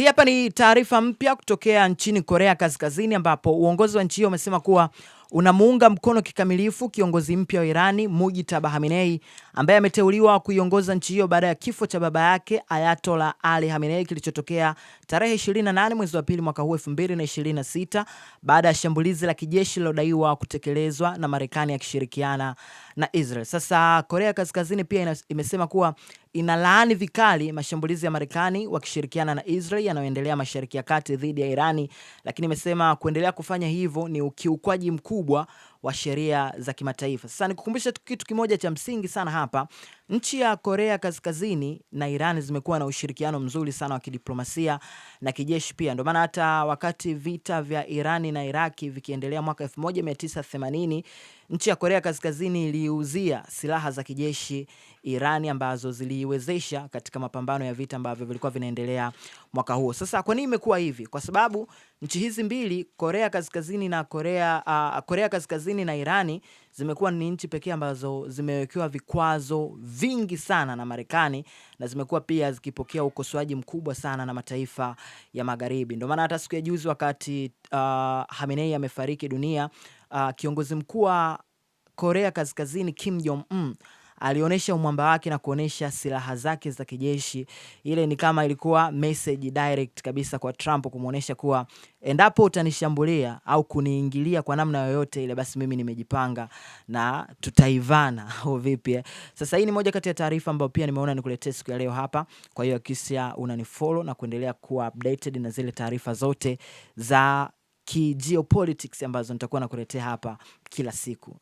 Hii hapa ni taarifa mpya kutokea nchini Korea Kaskazini ambapo uongozi wa nchi hiyo umesema kuwa unamuunga mkono kikamilifu kiongozi mpya wa Irani Mujtaba Khamenei ambaye ameteuliwa kuiongoza nchi hiyo baada ya kifo cha baba yake Ayatollah Ali Khamenei kilichotokea tarehe 28 mwezi wa pili mwaka huu 2026 baada ya shambulizi la kijeshi lilodaiwa kutekelezwa na Marekani akishirikiana na Israel. Sasa Korea Kaskazini pia imesema kuwa inalaani vikali mashambulizi ya Marekani wakishirikiana na Israel yanayoendelea Mashariki ya Kati dhidi ya Irani, lakini imesema kuendelea kufanya hivyo ni ukiukwaji mkubwa wa sheria za kimataifa. Sasa nikukumbusha kitu kimoja cha msingi sana hapa. Nchi ya Korea Kaskazini na Iran zimekuwa na ushirikiano mzuri sana wa kidiplomasia na kijeshi pia. Ndio maana hata wakati vita vya Irani na Iraki vikiendelea mwaka 1980, nchi ya Korea Kaskazini iliuzia silaha za kijeshi Irani ambazo ziliiwezesha katika mapambano ya vita ambavyo vilikuwa vinaendelea mwaka huo. Sasa kwa nini imekuwa hivi? Kwa sababu nchi hizi mbili, Korea Kaskazini na Korea Kaskazini na Irani zimekuwa ni nchi pekee ambazo zimewekewa vikwazo vingi sana na Marekani na zimekuwa pia zikipokea ukosoaji mkubwa sana na mataifa ya Magharibi. Ndio maana hata siku ya juzi wakati Khamenei amefariki dunia, kiongozi mkuu wa Korea Kaskazini Kim Jong Un alionyesha umwamba wake na kuonyesha silaha zake za kijeshi. Ile ni kama ilikuwa message direct kabisa kwa Trump kumuonesha kuwa endapo utanishambulia au kuniingilia kwa namna yoyote ile, basi mimi nimejipanga na tutaivana au vipi? Sasa hii ni moja kati ya taarifa ambayo pia nimeona nikuletee siku ya leo hapa. Kwa hiyo hakikisha unanifollow na kuendelea kuwa updated na zile taarifa zote za kigeopolitics ambazo nitakuwa nakuletea hapa kila siku.